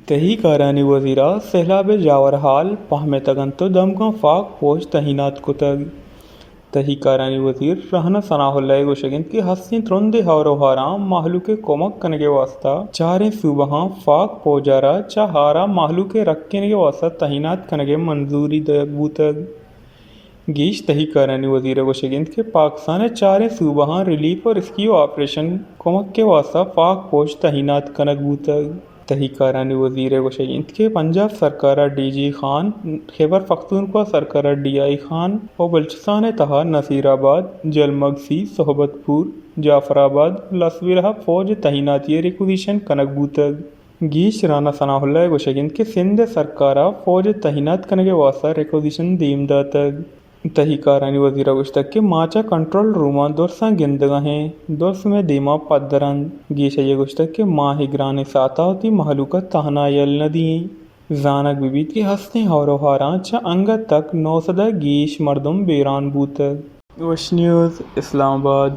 تہی کارانی وزیر ءَ سیلاب ءِ جاور حال پہمتگ انت ءُ دمگاں پاک پوج تہینات کتگ۔ تہی کارانی وزیر رہنا ثناء اللہ ءِ گوشگ انت کہ ہستیں ترندیں ہور ءُ ہاراں مہلوک ءِ کمک کنگ ءِ واستہ چاریں صوبہاں پاک پوج ءَ را چہ ہار ءَ مہلوک ءِ رکینگ ءِ واستہ تہینات کنگ ءِ منظوری دئیگ بوتگ۔ گیش تہی کارانی وزیر ءِ گوشگ انت کہ پاکستان ءِ چاریں صوبہاں ریلیف ءُ ریسکیو آپریشن کمک ءِ واستہ پاک پوج تہینات کنگ بوتگ۔ تہی کارانی وزیر ءِ گوشگ انت کہ پنجاب سرکار ءَ ڈی جی خان، خیبر پختونخوا سرکار ءَ ڈی آئی خان ءُ بلوچستان ءِ تہا نصیر آباد، جلمگسی، صحبت پور، جعفر آباد، لسبیلہ ءَ پوج ءِ تہیناتی ءِ ریکوزیشن کنگ بوتگ۔ گیش رہنا ثناء اللہ ءِ گوشگ انت کہ سندھ ءِ سرکار ءَ پوج ءِ تہینات کنگ ءِ واستہ ریکوزیشن دیم داتگ۔ تہی کارانی وزیر ءَ گوشتگ کہ ما چہ کنٹرول روماں درساں گندگ ءَ ایں، درس مئے دیما پدر انت۔ گیش آئی ءَ گوشتگ کہ ما اے گرانیں ساعت ءَ وتی مہلوک ءَ تہنا یل نہ دئیں۔ زانگ بہ بیت کہ ہستیں ہور ءُ ہاراں چہ انگت تک نو سد ءَ گیش مردم بیران بوتگ۔ وش نیوز، اسلام آباد۔